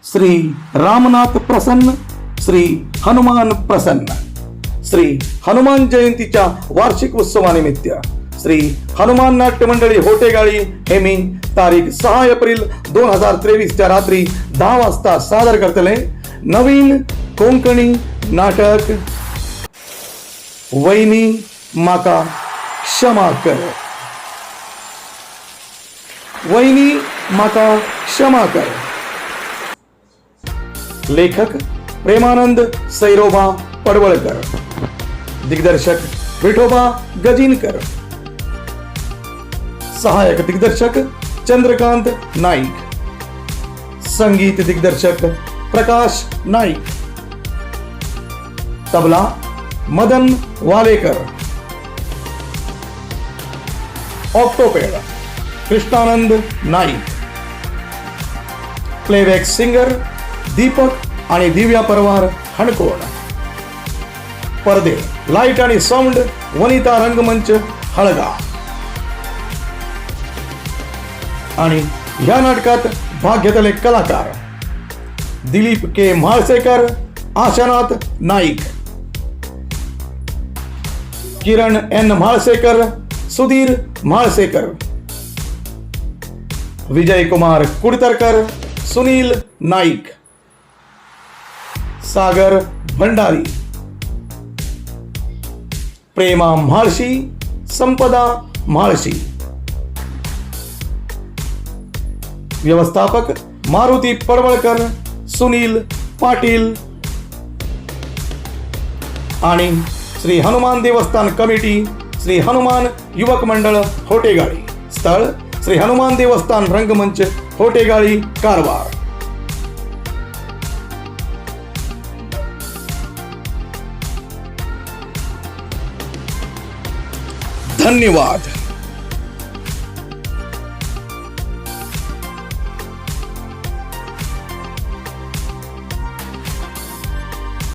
श्री रामनाथ प्रसन्न, श्री हनुमान प्रसन्न. श्री हनुमान जयंतीच्या वार्षिक उत्सवानिमित्त श्री हनुमान नाट्य मंडळी होटेगाळी हे मी तारीख 6 एप्रिल 2023च्या रात्री 10 वाजता सादर करतले नवीन कोंकणी नाटक वैनी माका क्षमा कर. वैनी माका क्षमा कर. लेखक प्रेमानंद सैरोबा पडवळकर, दिग्दर्शक विठोबा गजीनकर, सहायक दिग्दर्शक चंद्रकांत नाईक, संगीत दिग्दर्शक Prakash Naik, tabla Madan Walekar, octopad Krishnanand Naik, playback singer Deepak आणि दिव्या परवार हणकोण, पडदे, लाईट आणि साऊंड वनिता रंगमंच हळगा. आणि ह्या नाटकात भाग घेतले कलाकार दिलीप के म्हाळसेकर, आशानाथ नाईक, किरण एन म्हाळसेकर, सुधीर म्हाळसेकर, विजय कुमार कुडतरकर, सुनील नाईक, सागर भंडारी, प्रेमा म्हाळशी, संपदा म्हाळशी. व्यवस्थापक मारुती पडवळकर, सुनील पाटील आणि श्री हनुमान देवस्थान कमिटी, श्री हनुमान युवक मंडळ होटेगाळी. स्थळ श्री हनुमान देवस्थान रंगमंच, होटेगाळी, कारवार. धन्यवाद.